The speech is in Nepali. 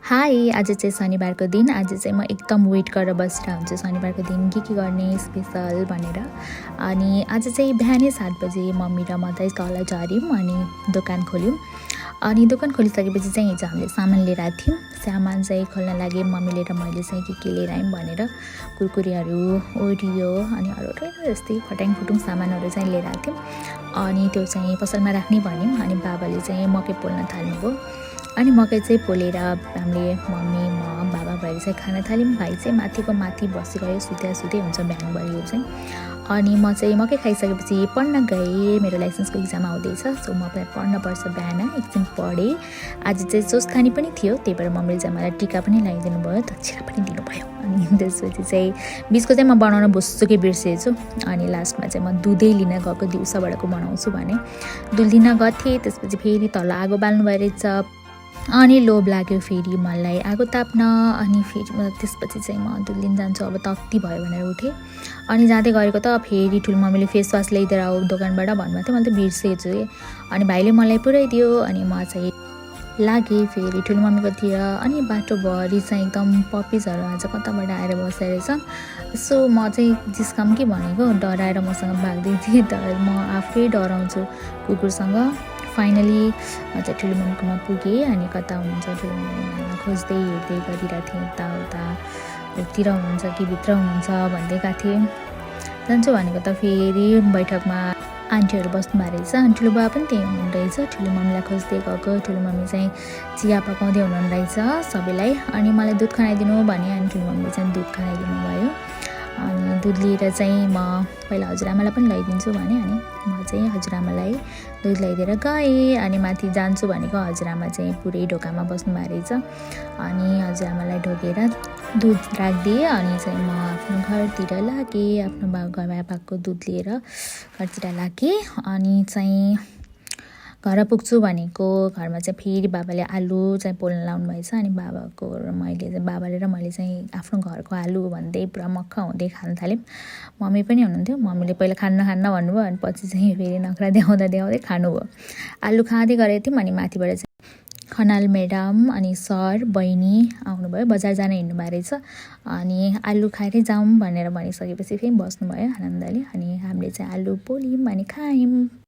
हाई, आज चाहिँ शनिबारको दिन। आज चाहिँ म एकदम वेट गरेर बसिरहेको हुन्छु शनिबारको दिन के गर्ने स्पेसल भनेर। अनि आज चाहिँ बिहानै 7 बजे मम्मी र म चाहिँ तल झऱ्यौँ अनि दोकान खोल्यौँ। अनि दोकान खोलिसकेपछि चाहिँ हिजो हामीले सामान लिएर आएको थियौँ। सामान चाहिँ खोल्न लागि मम्मीले र मैले चाहिँ के लिएर आयौँ भनेर कुरकुरेहरू, ओरियो अनि अरू यस्तै फट्याङफुटुङ सामानहरू चाहिँ लिएर आएको थियौँ। अनि त्यो चाहिँ पसलमा राख्ने भन्यौँ। अनि बाबाले चाहिँ मकै पोल्न थाल्नुभयो। अनि मकै चाहिँ पोलेर हामीले मम्मी म बाबा भएर चाहिँ खान थाल्यौँ। भाइ चाहिँ माथि बसिरह्यो, सुत्दै हुन्छ बिहानभरि चाहिँ। अनि म चाहिँ मकै खाइसकेपछि पढ्न गएँ। मेरो लाइसेन्सको इक्जाम आउँदैछ, सो म पनि पढ्नुपर्छ। बिहान एकछिन पढेँ। आज चाहिँ चोस्तानी पनि थियो, त्यही भएर मम्मीले चाहिँ मलाई टिका पनि लगाइदिनु भयो, दक्षिणा पनि दिनुभयो। अनि त्यसपछि चाहिँ बिचको चाहिँ म बनाउन भुसुकै बिर्सेछु। अनि लास्टमा चाहिँ म दुधै लिन गएको, दिउँसोबाटको बनाउँछु भने दुध लिन गएको थिएँ। त्यसपछि फेरि तल आगो बाल्नु भएर रहेछ। अनि लोभ लाग्यो फेरि मलाई आगो ताप्न। अनि फेरि त्यसपछि चाहिँ म दुध लिन जान्छु, अब तत्ती भयो भनेर उठेँ। अनि जाँदै गरेको त फेरि ठुलो मम्मीले फेस वास ल्याइदिएर आऊ दोकानबाट भन्नुभएको थियो, मैले त बिर्सेछु। अनि भाइले मलाई पुऱ्याइदियो। अनि म चाहिँ लागेँ फेरि ठुलो मम्मीकोतिर। अनि बाटोभरि चाहिँ एकदम पपिजहरू आज कताबाट आएर बसेर रहेछ। सो म चाहिँ जिस्काम के भनेको, डराएर मसँग भाग्दै थिएँ। तर म आफै डराउँछु कुकुरसँग। फाइनली म चाहिँ ठुलो मम्मीकोमा पुगेँ। अनि कता हुनुहुन्छ ठुलो मम्मी खोज्दै हेर्दै गरिरहेको थिएँ, यताउता भित्र हुनुहुन्छ कि भित्र हुनुहुन्छ भन्दै गएको थिएँ। जान्छु भनेको त फेरि बैठकमा आन्टीहरू बस्नु भएको रहेछ। अनि ठुलो बाबा पनि त्यही हुनुहुँदो रहेछ। ठुलो मम्मीलाई खोज्दै गएको, ठुलो मम्मी चाहिँ चिया पकाउँदै हुनुहुँदो रहेछ सबैलाई। अनि मलाई दुध खनाइदिनु भने अनि ठुलो मम्मीले चाहिँ दुध खनाइदिनु भयो। अनि दुध लिएर चाहिँ म पहिला हजुरआमालाई पनि ल्याइदिन्छु भने अनि म चाहिँ हजुरआमालाई दुध ल्याइदिएर गएँ। अनि माथि जान्छु भनेको हजुरआमा चाहिँ पुरै ढोकामा बस्नु भएको रहेछ। अनि हजुरआमालाई ढोगेर दुध राखिदिएँ। अनि चाहिँ म आफ्नो घरतिर लागेँ, आफ्नो बाबाको दुध लिएर घरतिर लागेँ। अनि चाहिँ घर पुग्छु भनेको घरमा चाहिँ फेरि बाबाले आलु चाहिँ पोल्न लाउनु भएछ। अनि बाबाले र मैले चाहिँ आफ्नो घरको आलु भन्दै पुरा मक्ख हुँदै खान थाल्यौँ। मम्मी पनि हुनुहुन्थ्यो, मम्मीले पहिला खान्न भन्नुभयो। अनि पछि चाहिँ फेरि नखरा देखाउँदै खानुभयो। आलु खाँदै गरेको थियौँ। अनि माथिबाट चाहिँ खनाल म्याडम अनि सर बहिनी आउनुभयो, बजार जान हिँड्नु भएको रहेछ। अनि आलु खाएरै जाउँ भनेर भनिसकेपछि फेरि बस्नुभयो आनन्दले। अनि हामीले चाहिँ आलु पोल्यौँ अनि खायौँ।